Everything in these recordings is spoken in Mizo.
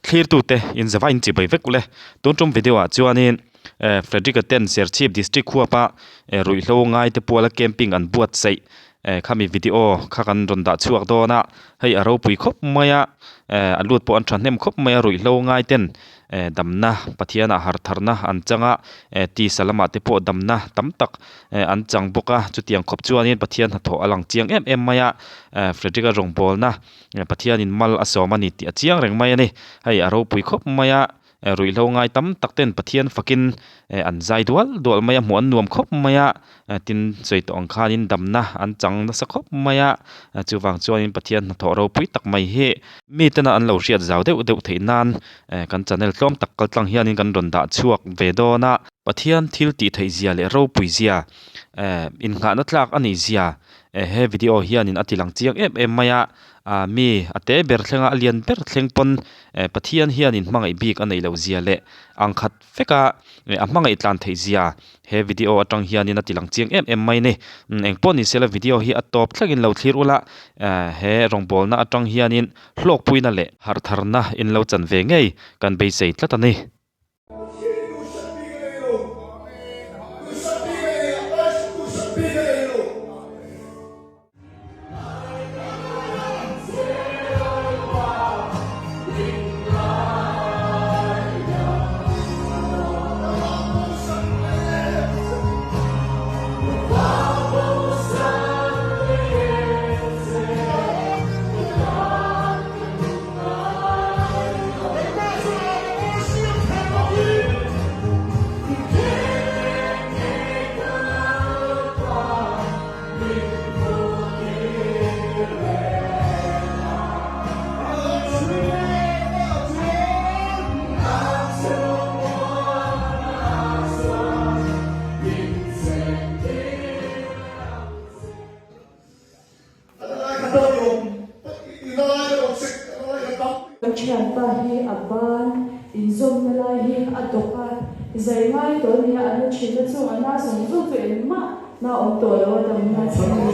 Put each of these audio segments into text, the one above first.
Thlirtute in zava in chibai vek ule. Tun tum video ah chuanin eh Frederick-a ten Serchhip District huapa eh ruihhlo ngaite puala camping an buatsaih eh khami video kha kan rawn dah chhuak dawn a, hei a ropui khawp mai a, eh a lut pawh an thahnem khawp mai a ruihhlo ngaiten eh damna Pathian ah har tharna an chang a, eh tisa lamah te pawh damna tam tak eh an chang bawk a, chutiang khawp chuanin Pathian hnathawh a lang chiang em em mai a, eh Frederick-a rawngbawlna Pathianin mal a sawm a ni tih a chiang reng mai a ni. Hei a ropui khawp mai a, ruihhlo ngai tam tak ten Pathian fakin an zai dual dual mai a, hmuh an nuam khawp mai a, tin sawi tawh ang khanin damna an chang nasa khawp mai a, chuvang chuanin Pathian hnathawh ropui tak mai hi mi tena an lo hriat zau deuh deuh theih nan kan channel tlawm tak kal tlang hianin kan rawn dah chhuak ve dawn a. Pathian thil tih theih zia leh ropui zia innghahna tlak a nih zia He video hianin a ti lang chiang em em mai a, ah mi a te ber thleng a, a lian ber thleng pawn eh Pathian hianin hmangaih bik a neih loh zia leh ang khat vek a eh a hmangaih tlan theih zia he video atang hianin a ti lang chiang em em mai a ni. Eng pawh ni sela video hi a tawp thlengin lo thlir ula, eh he rawngbawlna atang hianin hlawkpuina leh harhtharna in lo chan ve ngei kan beisei tlat a ni. Ka thianpa hi a ban inzawmna lai hi a dawk a, zai ngai tawh ania a na thin na chu a na zawng zawng chu engmah na awm tawh lo a damna a chhang a ni.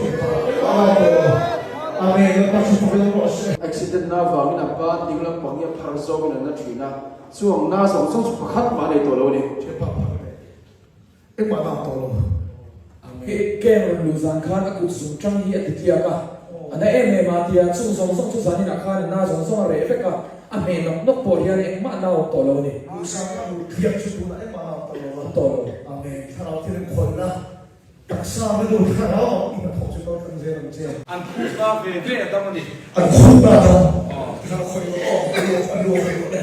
Accident na vangin a ban ding lampang hi a phar zawngin an na thin a, chuang na zawng zawng chu pakhat mah a nei tawh lo a ni. Engmah na tawh lo. Hi camp rawn luh zan khan a kut zung tang hi a ti tliak a, a na em em a tia, chung zawng zawng chu zaninah khan a na zawng zawng a reh vek a, a hmeh nawk nawk pawh hian engmah na awm tawh lo a ni. Luh zan a luh tliak chu tunah engmah na awm tawh lo a. Awm tawh lo. Amen. Thlarau thil in khawlhna taksa rilru thlarau in a thawk chu kal tlang zel ang che. An khuk na ve ve a dam a ni. An khuk na a dam. Thlarau khawih rawh aw, a lu a lu a khawih rawh le.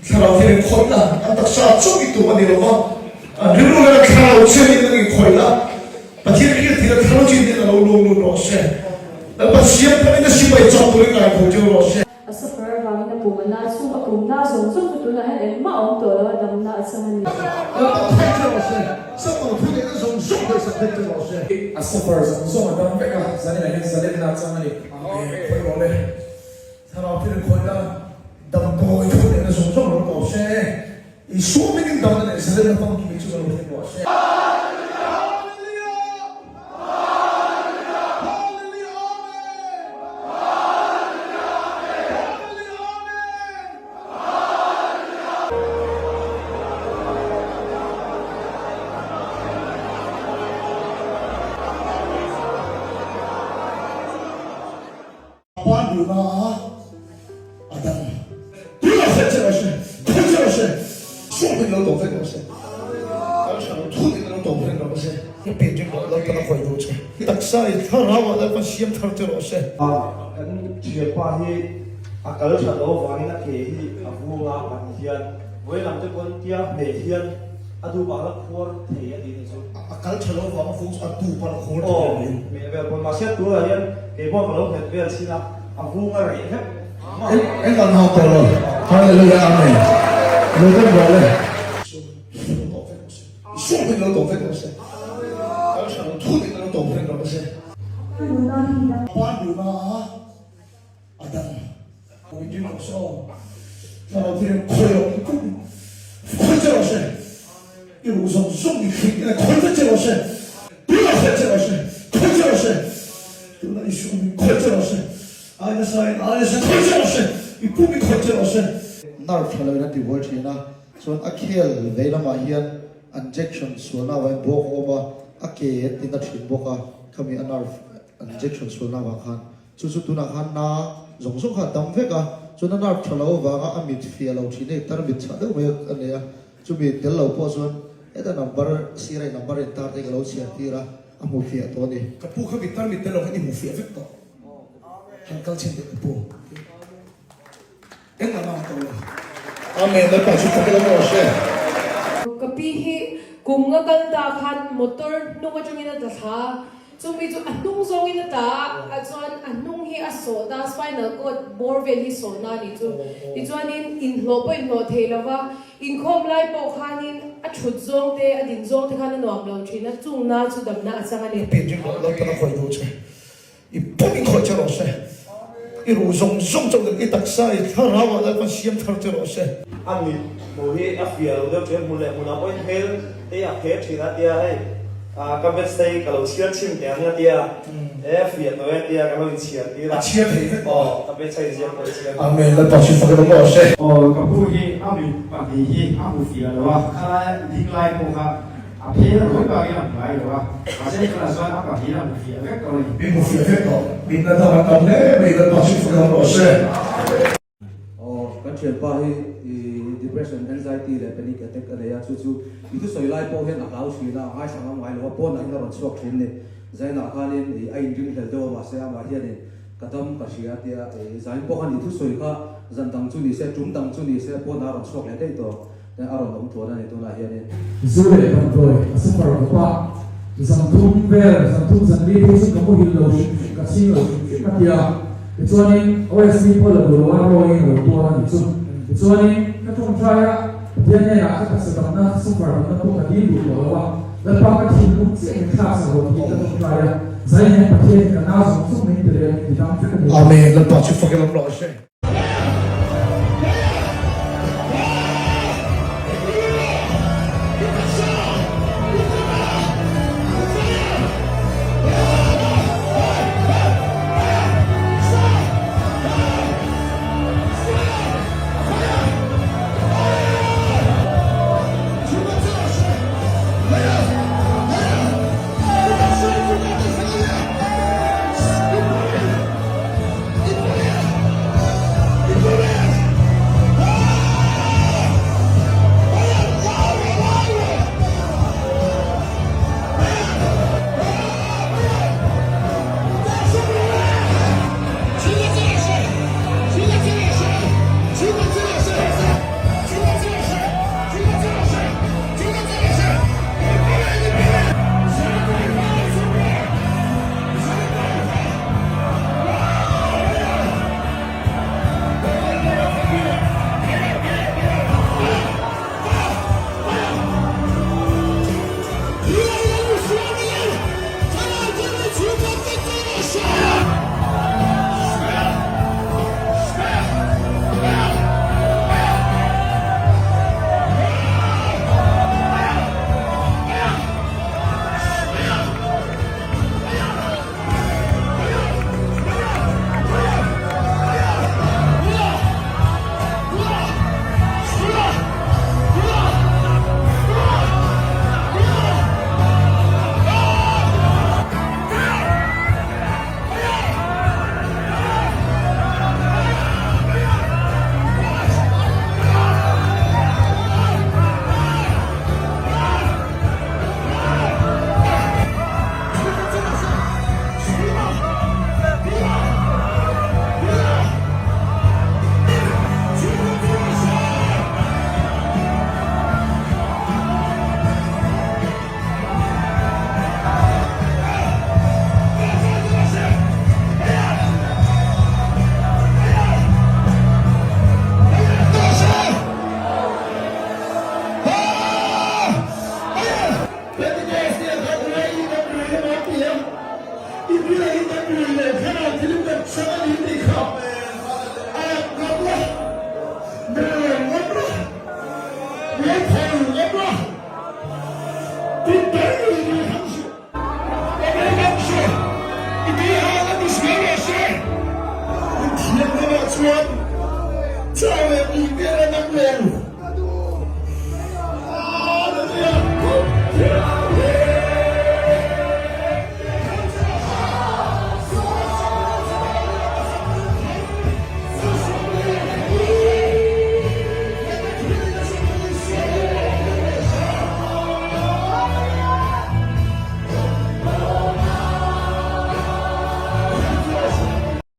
Thlarau thil in khawlhna an taksa chauh i tum a ni lo va. An rilru hian a thlarau chenin an inkhawih a, Pathian hriat thil a thlarau chenin a lo lung lut rawh se. Lalpa siam thamin a sipai chak turin ngaihtuah ṭeuh rawh se. A suffer avangin a pum a na chung, a pum na zawng zawng chu tunah hian engmah a awm tawh lo a, damna a chang a ni. Lalpa phei ṭeuh rawh se. Sanglo thu neihna zawng zawng pawisa phei ṭeuh rawh se. A suffer zawng zawng a dam vek a, zaninah hian zalenna a chang a ni. Amen. Khawih rawh le. Thlarau thil inkhawih a, damdawi thu neihna zawng zawng lo tawp se. Isua hmingin damna leh zalenna famkim chu ka lo thleng rawh se. Pa duhna a a dang. Tuna hre che rawh se, thu che rawh se, sum in lo tawp vek rawh se, kan hre lo thut in lo tawp vek rawh se. I pian ring rawh Lalpan a khawih duh che. I taksa i thlarau ah Lalpan siam thar che rawh se. Kan thianpa hi a kal that loh avangin a ke hi a vung a pan hian vawi lam te pawn tia hmeh hian a dup ah la khuar thei a tih ni chu. A kal tha lo vang a vung chu a dup a la khuar thei a ni. Aw hmeh vel pawn mahse tunah hian kei pawh ka lo nghet vel chin a, a vung a reh vek. Eng kan hau tawh lo. Hallelujah Amen. Lo dam rawh le. Sum in lo tawp vek rawh se. Kal tha lo thut in lo tawp vek rawh se. Pa duhna a a dang. Min rawh se aw. Thlarau thianghlim khawi rawh i kum khawi che rawh se. I ruh zawng zawng i hring ila khawi vek che rawh se. Tuna khawi che rawh se. Khawi che rawh se. Tuna i sum in khawi che rawh se. Ai nasa in ai nasa khawi che rawh se. I pum i khawi che rawh se. Nerve tha loin a ti buai thin a, chuan a khel vei lamah hian injection sualna avangin bawk a awm a, a ke an ti na thin bawk a, khami a nerve injection sualna avang khan. Chu chu tunah khan na zawng zawng kha a dam vek a, chuan a nerve tha lo avanga a mit fiah lo thin hei tar mit chhah deuh mai a nei a, chumi tel lo pawh chuan heta number sir a number in tar te ka lo chhiar tir a, a hmu fiah tawh a ni. Ka pu kha mit tar mit tel lo khan i hmu fiah vek tawh. Han kal chhin teh ka pu. Engmah nang tawh lo. Amen Lalpa chu fak ila maw hre. Ka pi hi kum nga kal ta khan motor hnung atangin a tla thla a, chumi chu a hnung zawngin a tla a, chuan a hnung hi a sawh ta, spinal cord bawr vel hi sawhna a nih chu. Tichuanin inhlawh pawh inhlawh thei lova, inkhawm lai pawh khanin a thut zawng te, a din zawng te khan a nuam lo thin a, chung na chu damna a chang a ni. Pi ring rawh Lalpan a khawih duh che. I pum in khawih che rawh se. I ruh zawng zawng chauh leh i taksa i thlarau ah Lalpan siam thar che rawh se. A mit hmuh hi a fiah lo deuh thin, hmu leh hmu lo pawhin hmel te a phe thin a tia hei ka betsei ka lo chhiar chhin teh ang a tia e a fiah tawh e tia ka lo inchhiar tir a. A chhiar thei vek aw. Ka betsei ziak pawh i chhiar. Amen Lalpa chu fak emaw rawh se. Aw ka pu hi a mit pahnih hi a hmu fiah lo a, khalai ding lai pawh kha A phel ruai bak in a hmu ngai lo a, mahse tunah chuan a pahnih a hmu fiah vek tawh a ni. Min hmu fiah vek tawh, min la dam an tam hle mai, Lalpa chu fak emaw rawh se. Aw, kan thianpa hi i depression, anxiety leh panic attack a nei a, chu chu i thusawi lai pawh hian a hlau thin a, a ngaithla ngam ngai lo a, pawnah hian a rawn chhuak thin ni. Zainah khanin i a inringhlel deuh a, mahse amah hianin ka dam ka hria a tia, i zain pawh khan i thusawi kha zan dang chu ni se, tum dang chu ni se, pawnah a rawn chhuak leh daih tawh. A rawn awm tluan a ni tunah hianin. Zu leh damdawi a suffer khawp a, zan thum vel, zan thum zan li phei chu ka muhil lo hrim hrim, ka chhing lo hrim hrim a tia. Tichuanin OSC pawh la duh lo a, Roy-in a lo tuar a nih chu. Tichuanin ka tawngtai a, Pathian hnenah ka taksa damna, suffer damna pawh ka dil duh tawh lo a, Lalpa ka thinlung chiah min thlak sak lo tih ka tawngtai a, zai hian Pathianin ka nau zawng zawng min ti leh a, min ti dam vek a ni. Amen, Lalpa chu fak ila rawh se.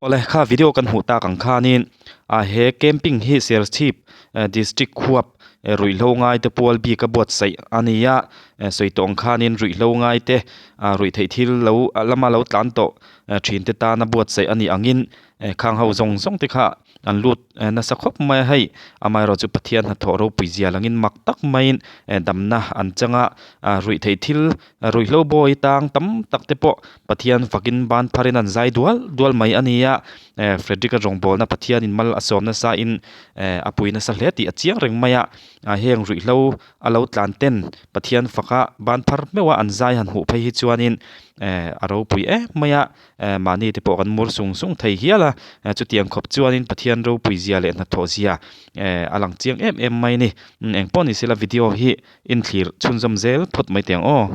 Awle kha video kan hmuh tak ang khanin ah he camping hi Serchhip district huap ruihhlo ngai te pual bik a buatsaih a ni a sawi tawh ang khanin ruihhlo ngai te ah ruihtheih thil lo lama lo tlan tawh thin te tana buatsaih a nih angin khang ho zawng zawng te kha an lut nasa khawp mai a hei amaherawh chu Pathian hnathawh ropui zia langin mak tak maiin damna an chang a ah ruihtheih thil Ruihhlo bawi tang tam tak te pawh Pathian fakin ban pharin an zai dual dual mai a ni a, eh Frederick-a rawngbawlna Pathianin mal a sawm nasa in eh a pui nasa hle tih a chiang reng mai a, ah heng ruihhlo a lo tlan ten Pathian faka ban phar meuh a an zai han hmuh phei hi chuanin eh a ropui em mai a. Eh mahni te pawh kan mur sung sung thei hial a, eh chutiang khawp chuanin Pathian ropui zia leh hnathawh zia eh a lang chiang em em mai a ni. Eng pawh ni sela video hi inthlir chhunzawm zel phawt mai teh ang aw.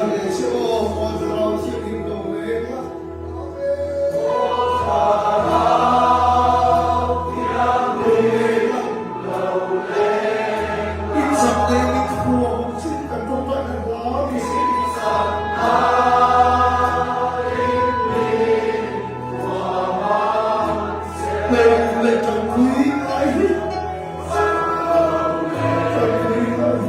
Kan leh che aw, Aw Thlarau Thianghlim lo leng la. Aw Thlarau Thianghlim lo leng la. I chak leh i thuam ang che kan tawngtai kan hlau ni. I chak leh i thuam ang che. Leh leh tanpui ngai hi. Tanpui ngai hi.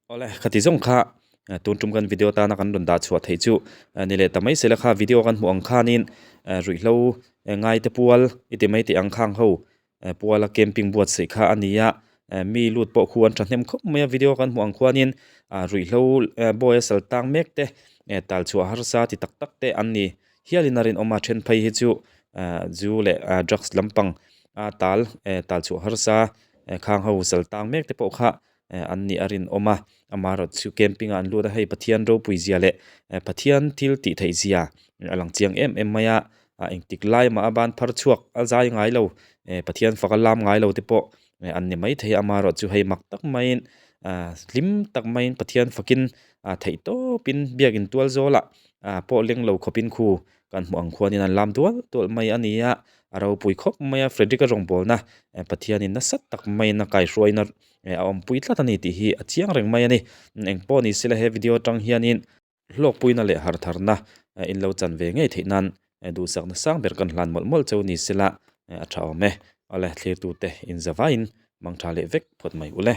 Awle, khati zawng kha tun tum kan video tana kan rawn dah chhuah theih chu ni leh ta mai sela kha video kan hmuh ang khanin ruihhlo ngai te pual i ti mai teh ang khang ho puala camping buatsaih kha a ni a, mi lut pawh khu an thahnem khawp mai a video kan hmuh ang khuanin ruihhlo bawi a sal tang mek te tal chhuah harsa ti tak tak te an ni hialin a rinawm a, then phei hi chu zu leh drugs lampang a tal tal chhuah harsa khang ho sal tang mek te pawh kha an nih a rinawm a, amaherawhchu camping ah an lut a, hei Pathian ropui zia leh Pathian thil tih theih zia a lang chiang em em mai a, engtik lai mah a ban phar chhuak a zai ngai lo Pathian fak a lam ngai lo te pawh an ni maithei a, amaherawhchu hei mak tak maiin hlim tak maiin Pathian fakin theih tawpin biakin tual zawlah pawh leng lo khawpin khu Kan hmuh ang khuanin an lam dual dual mai a ni a, a ropui khawp mai a, Frederick-a rawngbawlna Pathianin nasa tak maiin a kaihruaina a awmpui tlat a ni tih hi a chiang reng mai a ni. Engpawh ni sila he video atang hianin hlawkpuina leh hartharna in lo chan ve ngei theih nan duhsakna sang ber kan hlan mawlh mawlh cheu ni sila a tha awm e. Awle thlirtute inzavaiin mangtha leh vek phawt mai ule.